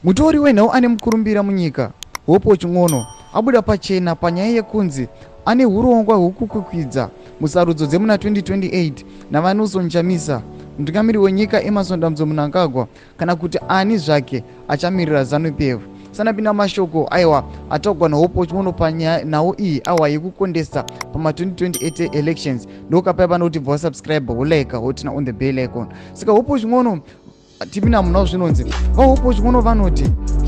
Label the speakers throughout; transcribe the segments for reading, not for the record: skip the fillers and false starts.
Speaker 1: Mutori wenhau ane mukurumbira munyika, Hopewell Chin'ono, abuda pachena panyaya yekunzi ane hurongwa hwekukwikwidza musarudzo dzemuna 2028 naVaNelson Chamisa, mutungamiri wenyika Emmerson Dambudzo Mnangagwa kana kuti ani zvake achamirira Zanu-PF. Sanapinda mashoko aiwa ataugwa naHopewell Chin'ono panyaya nhau iyi aiwa yekukondesa pama 2028 elections ndokapaya panoti bva wasubscribe wolike wotina on the bell icon. Saka Hopewell Chin'ono tipinda munhau zvinonzi VaHopewell Chin'ono vanoti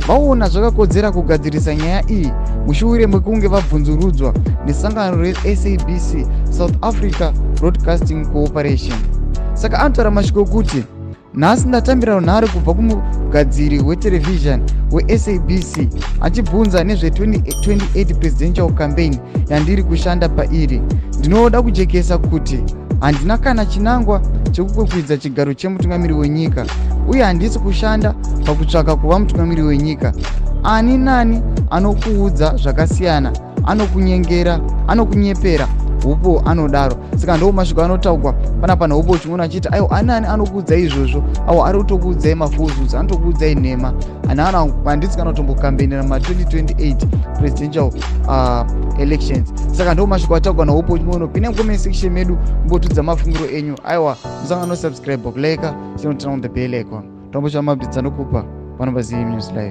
Speaker 1: vaona zvakakodzera kugadzirisa nyaya iyi mushure mekunge vabvunzurudzwa nesangano reSABC, South Africa Broadcasting Corporation. Saka anotaura mashoko ekuti, Nhasi ndatambira runhare kubva kumugadziri weterevhizhani weSABC achibvunza nezve2028 presidential campaign yandiri kushanda pairi. Ndinoda kujekesa kuti handina kana chinangwa chekukwikwidza chigaro chemutungamiri wenyika uye handisi kushanda pakutsvaka kuva mutungamiri wenyika. Ani nani anokuudza zvakasiyana anokunyengera, anokunyepera, Hopewell anodaro. Saka ndo mashoko anotaugwa panapa naHopewell Chin'ono achiti aiwa, ani nani anokuudza izvozvo awo ari kutokuudzai mafulsehoods, anotokuudzai nhema. Handisi kana kutombokambenera ma2028 presidential elections. Saka ndo mashoko ataugwa naHopewell Chin'ono. Pinai mucomment section medu mbotudza mafungiro enyu. Aiwa, musangano subscribe, kulike, chinoturn on the bell icon. Tombo chamaupdates anokupa pano paZim News Live.